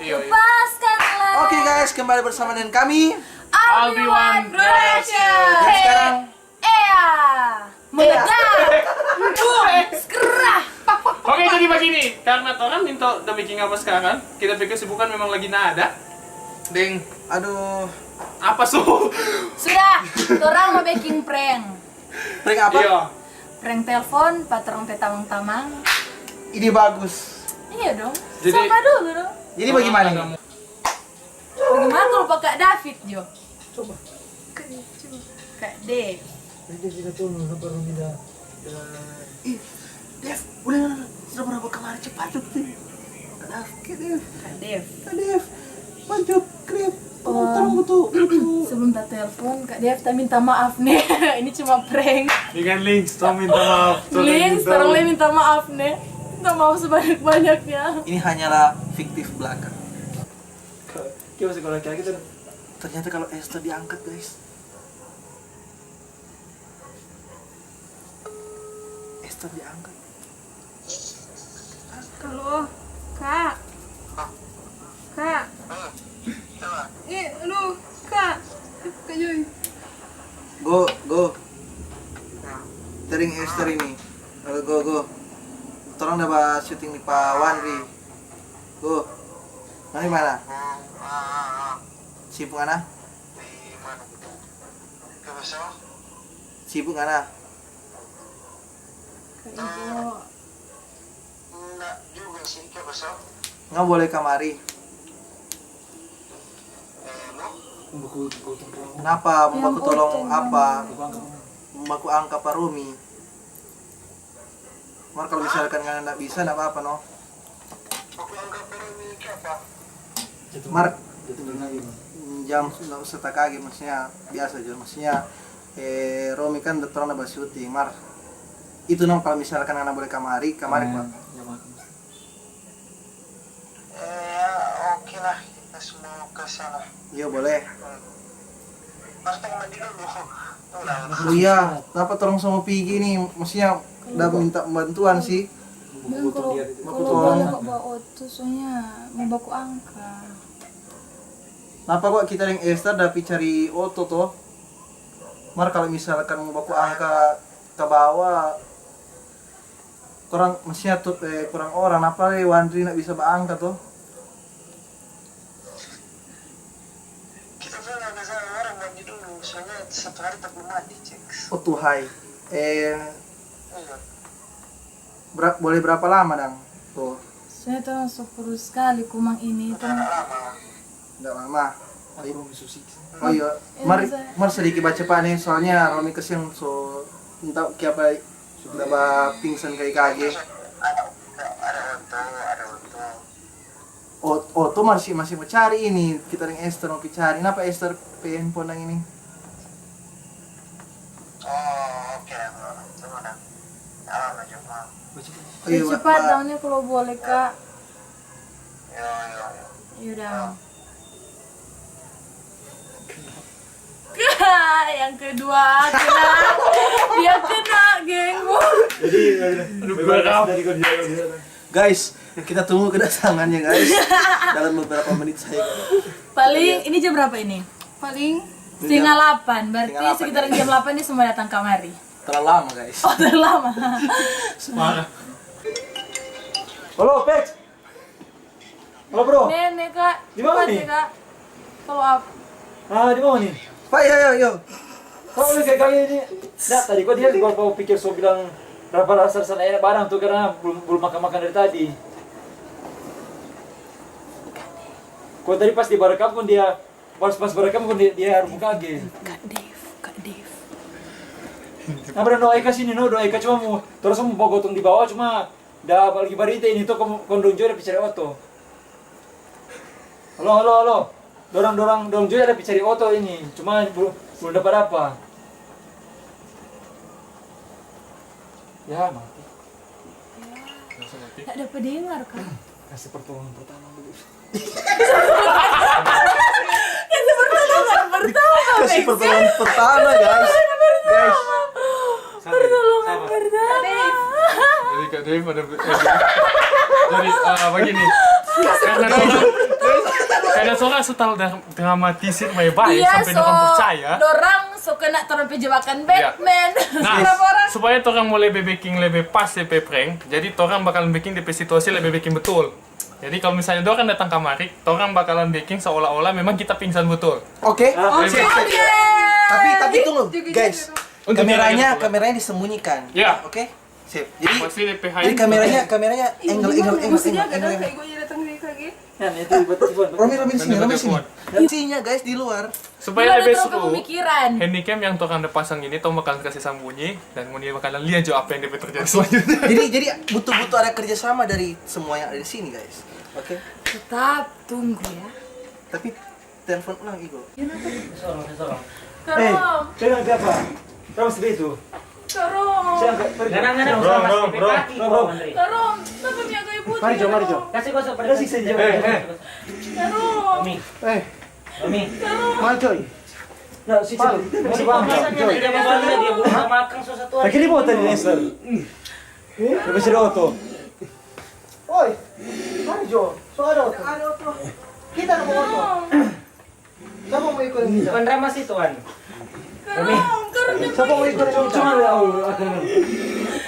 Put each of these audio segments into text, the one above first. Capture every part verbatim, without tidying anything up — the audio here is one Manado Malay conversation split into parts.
Lepaskanlah. Oke guys, kembali bersama dengan kami. Albi One Production. Dan sekarang Ea. Meledak. Boom. Skrah. Pak, pak, pak, Oke, pak. Jadi begini, karena torang minta da bikin apa sekarang, kita pikir kesibukan memang lagi nada. Deng, aduh, apa so? Sudah. Torang mau bikin prank. Prank apa? Iya. Prank telepon, pa torang pe tamang-tamang. Ide bagus. Iya dong. Jadi- Sapa dulu dong? Jadi bagaimana ini? Bagaimana kalau pa Kak David jo? Coba. Kak Dev. Nanti kita tunggu, kenapa Romi dah? Ih, Dev, udah, udah, udah. Sudah berapa kemarin cepat tuh? Kak Dev, Kak Dev, Kak Dev. Kak Dev, pancut, Kak Dev. Tolong, Oh. tolong, butuh, butuh. Sebelum ta telepon, Kak Dev ta minta maaf nih. Ini cuma prank. Dengan links, tolong minta maaf. Please, tolong le minta maaf nih. Minta maaf sebanyak-banyaknya. Ini hanyalah fiktif belaka. Kita masih kalau kayak gitu. Ternyata kalau Esther diangkat, guys. Esther diangkat. Halo, Kak. Kak. Eh, aduh, Kak. Kak Joy. Go, go. Tering Esther ini. Go, go, go. Torang da ba syuting ni pa Wanri. Go. Ngana di mana? Sibuk ngana? Sibuk ngana? Kak Ijo. Ngana boleh kamari? Napa mo baku tolong apa? Mo baku angka pa Romi. Mar kalau misalkan ngana ndak bisa, ndak apa-apa no. Mar, jam ndak usah takage, maksudnya biasa jo, maksudnya eh, Romi kan da torang da ba syuting, mar itu no kalau misalkan ngana boleh kamari, kamari kwa. Eh, ya, oke lah, kita semua ke sana. Iyo boleh. Mas tong mandi dulu. Udah. Oh iya, napa torang sama pigi nih, maksudnya da minta bantuan sih. Bilang kalau Baku kalau tolong. boleh kok bawa oto, soalnya mau baku angka. Napa kok kita deng Esther da pi cari oto to? Mar kalau misalkan mo baku angka ka bawa, kurang maksudnya tu eh, kurang orang, napa le Wanri ndak bisa baangka to? Kita bilang ke sana orang mandi dulu, soalnya satu hari tak belum mandi, cek. Oh Tuhai. Eh, Iya. bra- boleh berapa lama dang? Tuh. Soalnya torang so kurus skali kumang ini, torang Lama. Nggak lama. Oh iya. Oh iya. Mar, mar sedikit baca pa nih, soalnya Romi kasiang so entah kiapa da ba pingsan kai kage. Ada ada oto, ada oto. Oh, oto masih masih mau cari ini, kita deng Esther mau pi cari. Napa Esther pe handphone yang ini? Oh, oke, bro. Coba dah. Salah aja, Bang. Oh iya, cepat Pak. Dangnya kalau boleh, Kak. Yo, yo, yo. Yaudah. Yang kedua kena. Dia kena, geng. Jadi, aduh, Bebas dari kerja. Guys, kita tunggu kedatangannya guys. Dalam beberapa menit saya. Paling ini jam berapa ini? Paling setengah delapan. Berarti Setengah delapan, sekitar guys. Jam delapan dia semua datang kamari. Terlalu lama guys. Oh, terlalu lama. Parah. Halo Pex. Halo bro. Nenek, Kak. Di mana Cepat nih? Ya, Kak. Follow up. Ah, di mana nih? Pak, yo, yo, yo. Kau nih kayak kali ini. Nah, tadi kau dia gua mau pikir so bilang berapa rasa sana enak barang tuh karena belum belum makan makan dari tadi. Kau tadi pas di barekam pun dia pas pas barekam pun dia dia rubuh kage. Kak Dev, Kak Dev. Nah, bener no Eka sini no, do Eka cuma mau terus mau bawa gotong di bawah cuma dah apalagi barita ini tuh kon dong jo da pi cari oto. Halo, halo, halo. Dorang dorang dong jo da pi cari oto ini, cuma belum belum dapat apa. Ya, mati. Langsung mati. Tak dapat dengar, Kak. Kasih pertolongan pertama dulu. Itu pertolongan pertama. Kasih pertolongan pertama guys. Guys. Pertolongan pertama. Jadi Kak Dev ada eh, jadi eh, begini. Karena tolong, Orang so tahu dra-, dramatisir bae-bae. Iya, sampe so, dorang percaya. Dorang so kena torang pe jebakan Batman. Nah, supaya torang mo lebe beking lebe pas depe prank, jadi torang bakalan beking depe situasi lebe beking betul. Jadi kalau misalnya dorang datang kamari, torang bakalan beking seolah-olah memang kita pingsan betul. Oke. Oke. Tapi, tapi tunggu, guys. Kameranya, kameranya disembunyikan. Ya. Oke? Sip. Jadi, jadi kameranya, kameranya angle, angle, angle, angle, angle. Nah, itu buat telepon. Romi, Romi, sini, Romi, sini. Isinya, guys, di luar. Supaya lebih seru, handycam yang torang ada pasang ini, tong bakalan kasih sambunyi, dan ngoni bakalan lia jo apa yang depe terjadi selanjutnya. Jadi, jadi butuh-butuh ada kerjasama dari semua yang ada di sini, guys. Oke? Tetap tunggu ya. Tapi telepon ulang, Igo. Seorang, seorang. Eh, pegang siapa? Kamu seperti itu. Torong. Siapa? Pergi. Ganang, ganang, Rom, Rom, Rom, Rom. Torong, kenapa mi agak ibu? Mari, Jo, mari, Jo. Kasih gosok, kasih, kasih, Jo. Eh, eh. Torong. Mami. Eh. Mami. Torong. Mari, coy. Nah, si Cil. Mari, Bang. Bisa dia, dia mau balik, dia belum makan, susah tuh. Lagi di motor ini, Sir. Tapi sudah oto. Oi, mari, Jo. So ada oto. Kita ada oto. Torong. Siapa mau ikut kita? Bukan drama sih, Tuan. Torong, torong, siapa mau ikut? Cuma, cuma ya Allah, ada.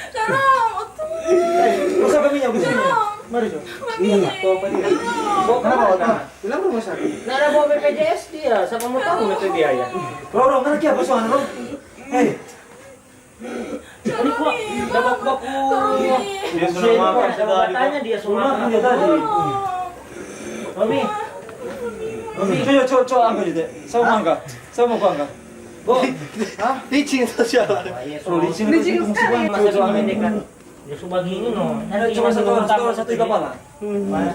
Torong, otu. Eh, lu siapa minyak di sini? Torong. Mari, Jo. Mami. Iya, tuh apa dia? Torong. Kenapa, Oto? Bilang rumah sakit. Nah, ada bawa B P J S dia, siapa mau tahu itu biaya? Ro, Ro, mana kia apa soalnya, Ro? Hei. Ini kok udah baku-baku. Dia sudah makan, sudah tanya dia sudah makan. Dia tadi. Mami. Mami. Coba, coba, coba angkat, Dek. Sama angkat. Sama aku angkat. Bo. Hah? Licin sosial. Oh, licin. Licin sekali. Coba, coba angkat. Dia suka gini, no. Nanti coba satu, satu, satu di kepala. Mana?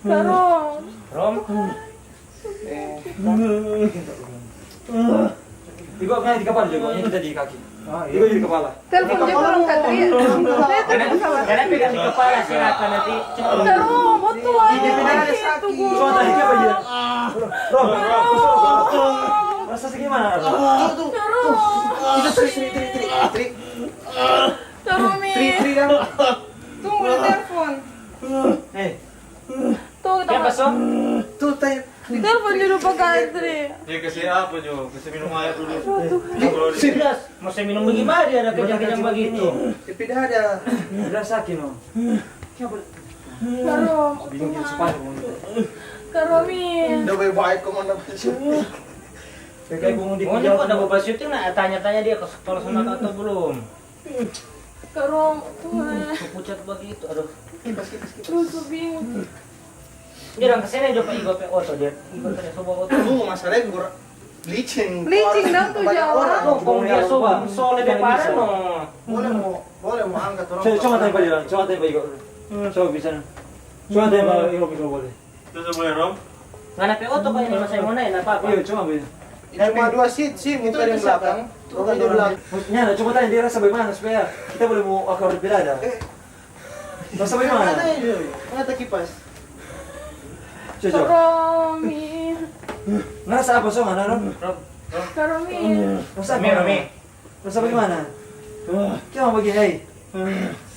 Torong. Rom. Eh. Igo, nah, di kepala juga, ini tadi kaki. Ah, iya. Igo di kepala. Telepon juga orang Satria. Saya telepon sama. Karena pegang di kepala si Raka nanti. Torong, mau tuh. Iya, beda ada sakit. Coba tadi dia apa dia? Rom, Rom, rasa sakit mana? Tuh, tuh, tuh. Itu Tri, Tri, Tri, Tri. Tri. Torong, Mi. Tri, Tri, kan? Tunggu, di telepon. Eh. Tuh, kita. Siapa, so? Tuh, tanya. Di telepon dulu, Pak Katri. Ya, kasih apa, Jo? Kasih minum air dulu. Serius, mau saya minum bagaimana dia ada kejang-kejang begitu? Tapi dah ada. Udah sakit, no. Siapa? Karo. Bingung kita sepatu, mau gitu. Karo, Mi. Udah baik-baik, kok mana bisa? Kayak gua mau dikejar. Pokoknya kok ada bawa syuting, nah, tanya-tanya dia kalau sama atau belum. Karo, tuh, eh. Pucat begitu, aduh. Kipas, kipas, kipas. Tuh, tuh, bingung. Dia orang kesini aja, Pak, Igo pe oto, dia. Igo pe coba oto. Tuh, masalahnya gua licin. Licin dong tuh, banyak Jawa. Orang. Tuh, kong dia so, so lebih parah, no. Boleh mau, boleh mau angkat orang. Coba, coba tanya, Pak, dia. Coba tanya, Pak, Igo. Coba bisa. Coba tanya, Pak, Igo, Igo, boleh. Itu semuanya, Rom? Ngana pe oto kayaknya masih mau naik, nggak apa-apa. Iya, cuma beda. Cuma dua seat sih, muter yang belakang. Tuh kan di belakang. Maksudnya, coba tanya dia rasa bagaimana supaya kita boleh mau akur beda ada. Eh. Rasa bagaimana? Mana tadi, Joy? Mana tadi kipas? Coba, coba. Karo, Mi. Ngerasa apa, so, mana, Rom? Rom, Rom. Karo, Mi. Rasa apa? Rasa bagaimana? Coba begini, hei.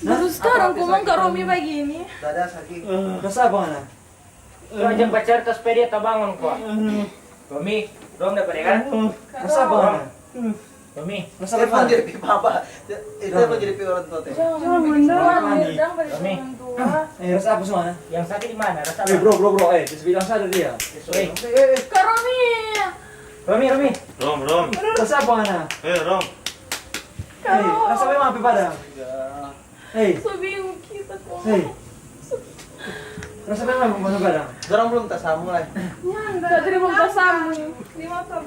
Baru sekarang ku mang Karo, Mi, begini. Dada sakit. Rasa apa, mana? Tuh, ajang pacar tas pe dia tabangun kwa. Romi, Rom dapat dengar? Masa apa? Romi. Masa apa? Telepon jadi pi papa. Telepon jadi pi orang tua teh. Jangan, jangan, jangan. Romi. Eh, rasa apa semua? Yang sakit di mana? Rasa apa? Eh, bro, bro, bro, eh, bisa bilang sadar dia. Woi. Eh, eh, eh. Kak Romi. Romi, Romi. Rom, Rom. Rasa apa, Ana? Eh, Rom. Eh, rasa apa, apa pada? Hei. So bingung kita kok. Hei. Rasa apa yang mau kau katakan? Dorang belum tasamu lai. Nyanda. Tadi belum tasamu. Di motor.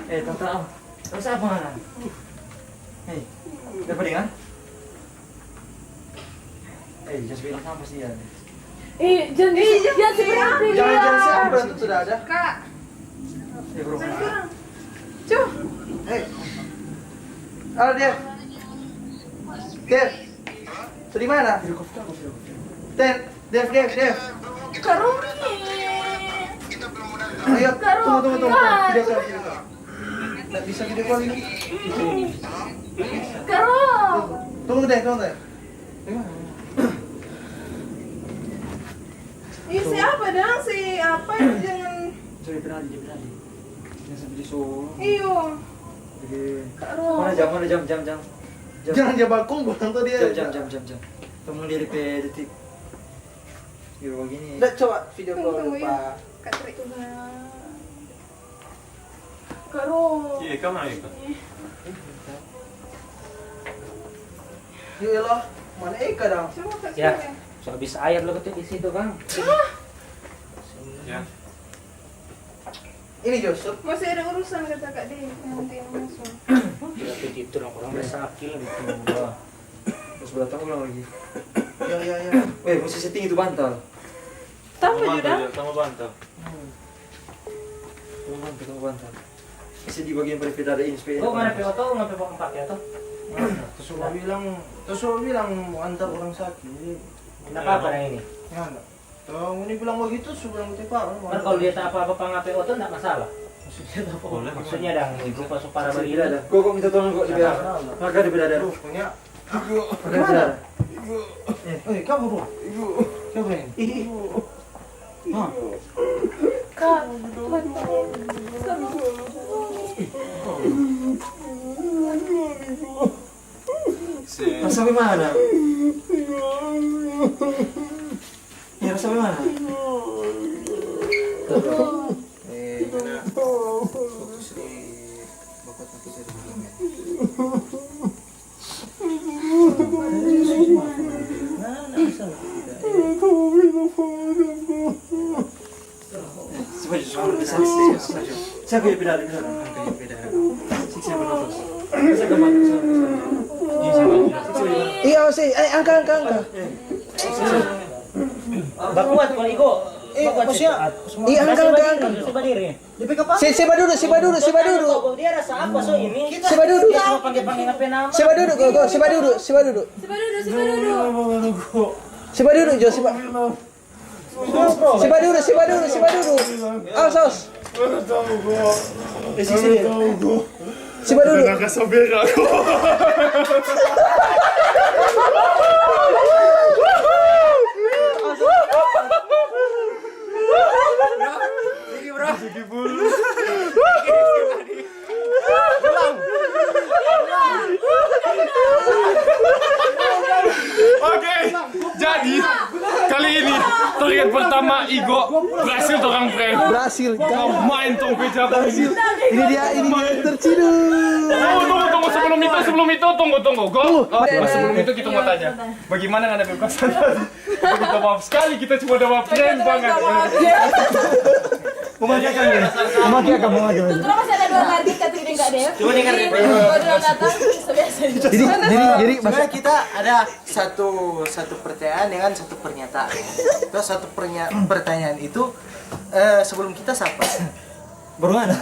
Eh, tanta, ah. Rasa apa ngana? Hei. Dapat dengar? Eh, jangan bilang sama sih ya. Eh, jangan, jangan seperti dia. Jangan, jangan sih, apa itu sudah ada? Kak. Eh, bro. Cuh. Eh. Halo, Dev. Dev. Dari mana? Dev, Dev, Dev, Dev. Karungi. Ayo, tunggu, tunggu, tunggu. Video call, video call. Nggak bisa video call ini. Karo. Tunggu deh, tunggu deh. Ih, si apa dang? Si apa yang jangan Dia pernah, dia pernah. Dia sampai di Solo. Iyo. Oke. Kak Ro. Mana jam, mana jam, jam, jam? Jam. Jangan dia bakung, bilang tadi. Jam, jam, jam, jam, jam. Kamu lihat depe detik. Yo, begini. Ndak, coba video call, tunggu, ya. Pak. Kak Tri. Tuhan. Kak Ro. Iya, kamu lagi, Kak? Ih. Yo elah, mana Eka dang? Coba, Kak, ya, coba, ya. So habis air lo tuh di situ, Kang. Hah? Ya. Ini Joseph. Masih ada urusan, kata Kak Dei, nanti yang masuk. Tapi itu dong, orang udah sakit gitu. Terus datang ulang lagi. Ya, ya, ya. Weh, mesti setting itu bantal. Tambah bantal, juga. Ya, tambah bantal. Hmm. Tambah bantal, tambah bantal. Bisa di bagian pada peda ada ini supaya. Oh, mana pe oto, mana pe pake oto? Nah, terus gua bilang, terus gua bilang mau antar orang sakit. Nggak apa-apa, nah, ini. Ya, nggak. Tuh, ngoni bilang bagitu, su bilang gitu, Pak. Kan kalau dia tak apa-apa, pangape oto, ndak masalah. Maksudnya apa? Boleh. Maksudnya, dang, ini grup masuk para. Maksudnya bagi tidak ada. Gua kok minta tolong kok, dia. Nggak masalah. Nggak ada, beda ada. Terus punya. Nggak ada. Mana? Eh, kamu, Bro? Siapa ini? Ih. Hah? Kak, Kak. Rasa bagaimana? Ya, rasa bagaimana? Eh, mana? Fokus di bakat kita dulu. Nah, nah, bisa. Coba, coba, coba, coba. Siapa yang beda? Siapa yang beda? Siksa bernafas. Siksa bernafas. Iya, sih. Eh, angka, angka, angka. Bakuat, kalau Igo. Eh, bakuat, maksudnya? Iya, angka, angka, angka. Coba diri. Se, se badudu, se badudu, se badudu. Dia rasa apa so ini? Se badudu. Dia cuma panggil-panggil apa nama? Se badudu, go, go, se badudu, se badudu. Se badudu, se badudu. Se badudu, Jo, se ba-, se badudu, se badudu, se badudu. Awas, awas. Eh, sini, sini. Se badudu. Udah nggak sabar aku. Ini, bro. Oke, jadi kali ini target pertama Igo berhasil torang prank. Berhasil, kau main tong pe jago. Berhasil. Ini dia, ini dia terciduk. Tunggu, tunggu, tunggu, sebelum itu, sebelum itu, tunggu, tunggu. Go. Tunggu. Oh, sebelum itu kita mau tanya, bagaimana ngana pe perasaan tadi? Minta maaf sekali, kita cuma ada prank banget. Mau maki akang, mau maki akang, mau maki akang. Terus masih ada dua lagi, Kak Tri deng Kak Dev. Coba dengar. Jadi, kalau dorang datang, biasa-biasa aja. Jadi, jadi, jadi, sebenarnya kita ada satu, satu pertanyaan dengan satu pernyataan. Terus satu pernya-, pertanyaan itu, eh, sebelum kita sapa? Baru mana?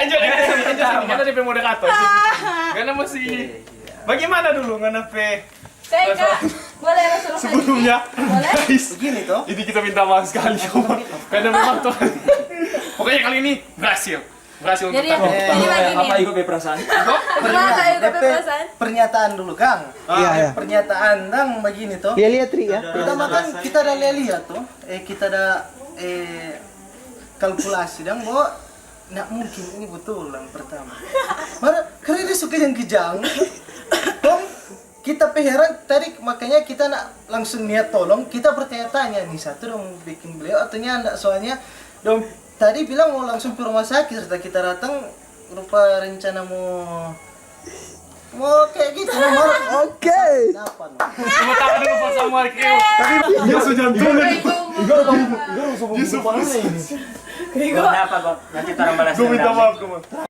Enjoy, enjoy, enjoy. Karena dia pe moderator. Karena masih. Bagaimana dulu ngana pe Saya, Kak, boleh rasa-rasa. Sebelumnya, boleh? Guys, begini toh. Ini kita minta maaf sekali, karena memang tuh. Pokoknya kali ini berhasil. Berhasil untuk jadi, tahun pertama. Jadi begini. Apa Igo pe perasaan? Igo? Gimana Kak Igo pe perasaan? Pernyataan dulu, Kang. Ah. Iya, iya. Pernyataan dang begini toh. Lia-lia, Tri, ya. Pertama kan kita ada lia-lia toh. Eh, kita ada, eh, kalkulasi dang, Bo. Nggak mungkin ini betulan pertama. Mana karena dia suka yang kejang. Tong, kita pe heran tadi, makanya kita nak langsung niat tolong, kita bertanya-tanya nih, satu dong biking beliau atau nyanda, soalnya dong tadi bilang mau langsung ke rumah sakit, serta kita datang rupa rencana mau, mau kayak gitu, mau marah. Oke. Kenapa, no? Tepuk tangan dulu buat Samuel Krio. Tapi dia so jantungan. Igo, Igo, Igo, Igo, Igo. Kenapa, Go? Nanti orang balas dendam. Gue minta maaf, gue minta maaf.